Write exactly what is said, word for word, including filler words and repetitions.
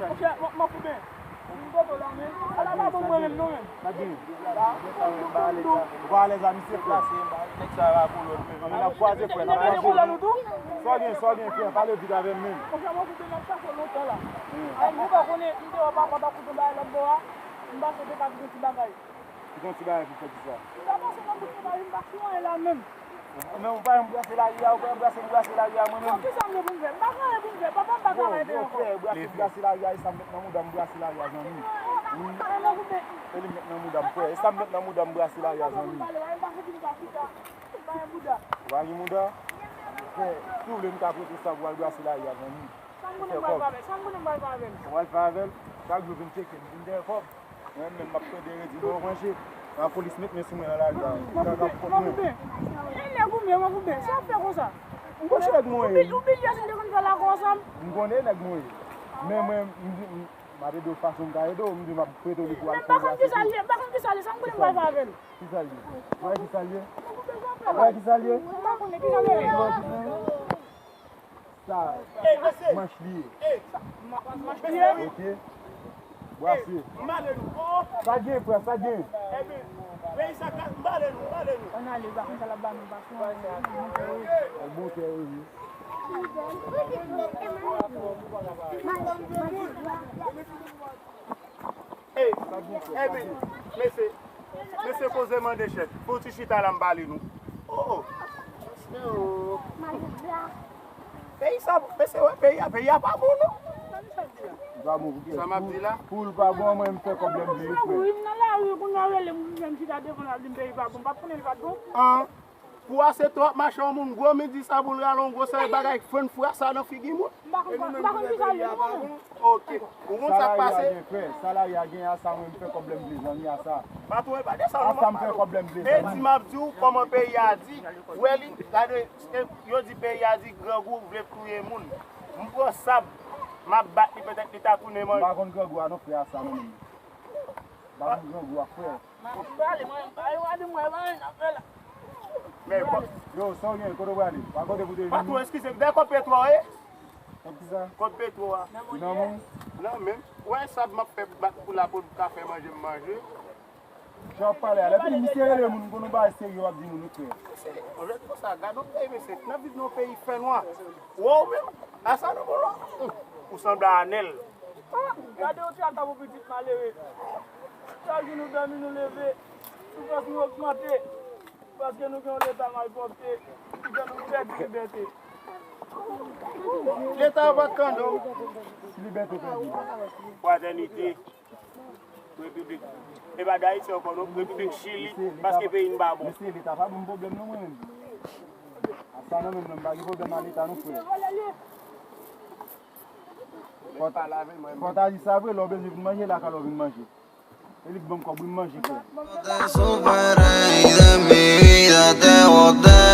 Monchè, m ap koupe. M poto la, men. Ala pa bon mwen menm, non, men. Ou pa alèz a misye, frè. Nèg sa va kolòn, men. N ap kwaze, frè, n ap kwaze. Sa w gen, sa w gen, frè, pale vit avè m, men. Monchè, m ap koupe, n ap chache lontan la. Ay, nou pa konnen, m te wè papa t ap koute bagay lòt bò a. M panse te ka gen ti bagay. Ki jan ti bagay pou fè kisa? M ta pase nan bout fwontaj, m pa sou anyen la menm. Men ou pa janm brase lari a, ou pa janm brase, m brase lari a mwen menm. Kisa m gen pou m fè? M pa gen anyen pou m fè, papa m pa travay tè ankò. Frè, brase, brase lari a, e sa m met nan mouda m, brase lari a, zanmi. Wi. E li m met nan mouda m, frè, e sa m met nan mouda m, brase lari a, zanmi. Ou pa gen mouda? Frè, si w vle m ka prete sa pou al brase lari a, zanmi. Sa m konnen m pral fè avè l, sa m konnen m pral fè avè l. Ou pral fè avè l? Chak jou vin tcheke m, vin dèyè kòb. Mwen menm m ap plede redi non, manje. Lapolis met men sou mwen nan lari a. Kaka pou kont mwen. E nèg ou menm, Makoube, sa w ap fè konsa? M konn se nèg mwen ye. Ou bliye si n te konn fè lakou ansanm? M konnen nèg mwen ye. Men mwen, m di, m, m ap ede w fason m ka ede w, m di m ap prete w li pou al fè. Men m pa konn kisa l ye, m pa konn kisa l ye, sa m konnen m pral fè avè l. Kisa l ye? Ou wè kisa l ye? Ou wè kisa l ye? M pa konnen kisa l ye. Sa, manch li ye. Manch li ye? Ok. Brase. Sa gen, frè, sa gen. Ann ale, pa konn sa l ap ba nou, pa sou anyen. Monte, wi. Ey, ey, men, mesye, mesye, koze mande chèf. Fè yon ti chita la, m pale nou. Oh, oh. Peyi sa, mesye, wè, peyi a, peyi a pa bon, non. Li pa bon pou kiyès? Sa m ap di la? Pou, pou l pa bon, mwen, m fè kòb lè m vle, frè. M nan lari, kounye a rele m, m chita devan l, ap di m peyi pa bon. M pa t konnen li pa t bon. An. Kou a se twòp mache yon moun gwo, men di sa pou l rale yon gwo seri bagay fann frasa nan figi moun. M pa konn, m pa konn kisa l ye, non, mwen menm. Ok. Ou konn sa k pase? Salari a gen, frè. Salari a gen, a sa mwen m fè kòb lè m vle, zanmi, a sa. Patwon, e pa de sa, non, m ap pale. A sa m fè kòb lè m vle, zanmi. E di m ap di w kòman peyi a di. Ou wè li, gade, yo di peyi a di grangou vle touye moun. M pran sab, m ap bat li, petèt li ta tounen manje. M pa konn grangou a non, frè, a sa mwen menm. M pa konn grangou a, frè. Mwen prale, mwen, mwen, mwen, mwen, mwen, mwen, mwen, mwen. Men, bon. Yo, sa w gen? Kote w prale? Pa kote pou te vini? Patwon, eskize m, dèyè kòb petwo a, wi. Kòb kisa? Kòb petwo a. Nan men w? Nan men m. Wè, sa m ap fè bat pou la pou m ka fè manje m manje. Jan w ap pale a, lè fini, misye rele moun, m konn yon bagay serye w ap di moun, wi, frè. Anlè konsa, gade yon peyi, mesye, n ap viv nan yon peyi fènwa. Wè w menm, a sa nou bon la. Ou sanble a Nèl. Gade yon ti atabou pitit malere. Chak jou nou dòmi, nou leve, soufrans nou ogmante, paske nou gen yon leta malpwòpte ki fè nou pèdi libète. Leta yo pa t tande w. Libète pèdi. Fratènite, repiblik. E pa de Ayiti ankò non, repiblik Chili, paske peyi n pa bon. Mesye, leta pa ban m pwoblèm non mwen menm. A sa nan menm non, m pa gen pwoblèm a leta non, frè. Fò w ta di sa vre, lè w bezwen vin manje, lakay ou vin manje. E li k ban m kòb wi, m manje, frè. Te superé y de mi vida te boté.